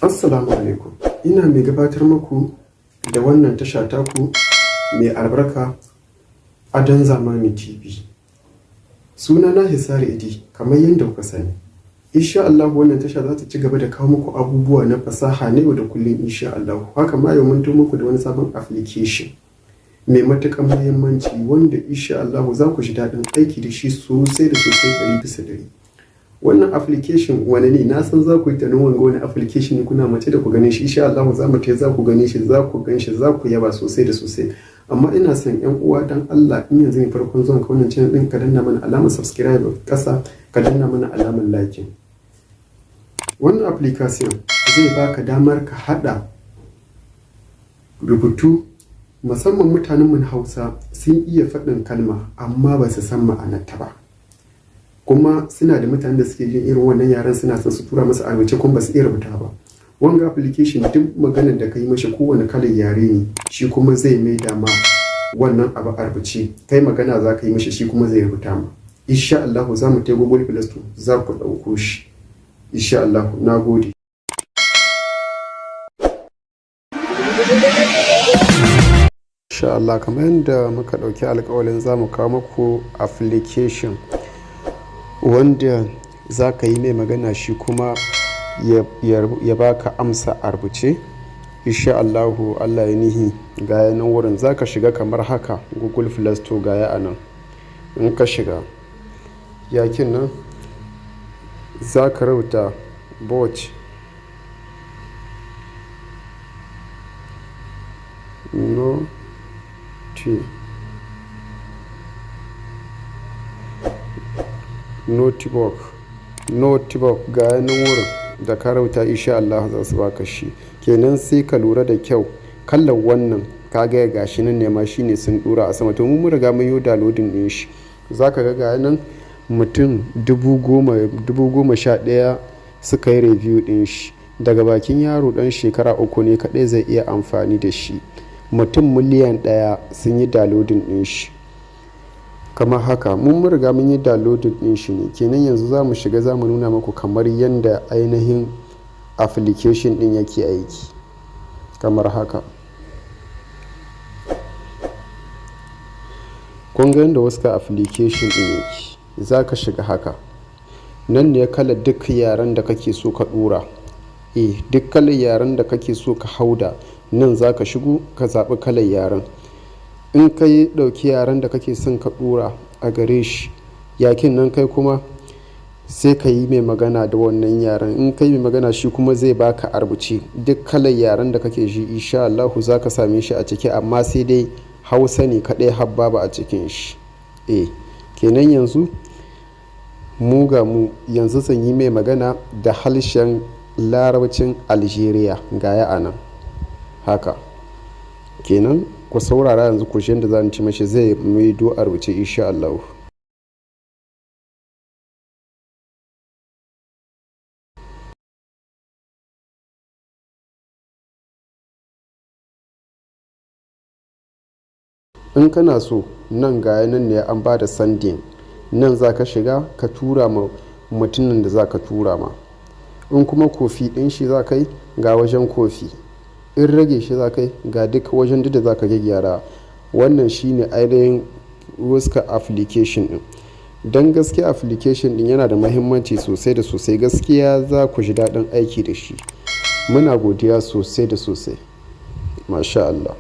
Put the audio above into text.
Assalamu alaikum. Ina mai gabatar muku da wannan tasha taku mai albarka, Adon Zamani TV. Sunana Hisari Idi, kamar yadda kuka sani. Insha Allah wannan tasha za ta ci gaba da kawo muku abubuwa na fasaha na yau da kullum, insha Allah. Haka ma yau mun muku da wani sabon application mai matuƙar muhimmanci, wanda insha Allah za ku ji daɗin aiki da shi sosai da sosai, 100%. Wannan application wani ne? Na san za ku yi tunanin wanga wani application ne, kuna mace da ku gane shi. Insha Allah za mu za ku gane shi, za ku gan shi, za ku yaba sosai da sosai. Amma ina son yan uwa, dan Allah, in yanzu ne farkon zuwan ka wannan channel din, ka danna mana alamar subscribe kasa, ka danna mana alamar like. Wannan application zai baka damar ka hada rubutu. Musamman mutanenmu na Hausa sun iya faɗin kalma amma ba su san ma'anarta ba, kuma suna da mutanen da suke jin irin wannan yaren, suna son su tura masa a rubuce kuma ba su iya rubuta ba. Wanga application, duk maganar da ka yi mashi, kowane kalar yare ne, shi kuma zai mai da ma wannan abu a rubuce. Kai magana za ka yi mashi, shi kuma zai rubuta ma. Insha Allah za mu tai Google Play Store, za ku ɗauko shi, insha Allah. Na gode. Insha Allah, kamar yadda muka ɗauki alƙawalin za mu kawo muku application wanda za ka yi mai magana, shi kuma ya baka amsa a rubuce, insha Allahu Allah ya nihi. Ga nan wurin za ka shiga kamar haka, Google Play Store, ga ya a nan. In ka shiga yakin nan, za ka rubuta voice note, notebook, notebook. Ga nan wurin da ka rubuta, insha Allah za su baka shi. Kenan sai ka lura da kyau kallon wannan, ka ga gashi nan ne ma, shine sun dora a sama. To mun riga mun yi downloading din shi. Zaka ga nan mutum 10,011 suka yi review din shi. Daga bakin yaro dan shekara 3 ne kadai zai iya amfani da shi. Mutum 1,000,000 sun yi downloading din shi kamar haka. Mun riga mun yi downloading din shi ne. Kenan yanzu za mu shiga, za mu nuna muku kamar yadda ainihin application din yake aiki kamar haka. Kun ga yadda wasu application din yake. Za ka shiga haka nan ne, kala duk yaren da kake so ka dora, duk kalar yaren da kake so ka hauda, nan za ka shigo ka zaɓi kalar yaren. In ka yi ɗauki yaren da kake son ka ɗora a gare shi, yakin nan kai kuma sai ka yi mai magana da wannan yaren. In ka yi mai magana, shi kuma zai baka a rubuce. Duk kalar yaren da kake shi, insha Allahu za ka same shi a ciki, amma sai dai Hausa ne kaɗai har babu a cikin shi. Kenan yanzu mu ga mu yanzu zan yi mai magana da harshen Larabcin Algeria, ga ya a nan haka. Kenan ku saurara yanzu ku ji yadda zan ci mashi, zai maido a rubuce, insha Allah. In kana so, nan ga nan ne an ba da sending, nan za ka shiga ka tura ma mutumin da za ka tura ma. In kuma copy ɗin shi za ka yi, ga wajen copy. In rage shi za ka yi, ga duk wajen duk da za ka gyaggyara. Wannan shine ainihin Wuska application ɗin. Don gaskiya application ɗin yana da mahimmanci sosai da sosai. Gaskiya za ku ji daɗin aiki da shi. Muna godiya sosai da sosai. Masha Allah.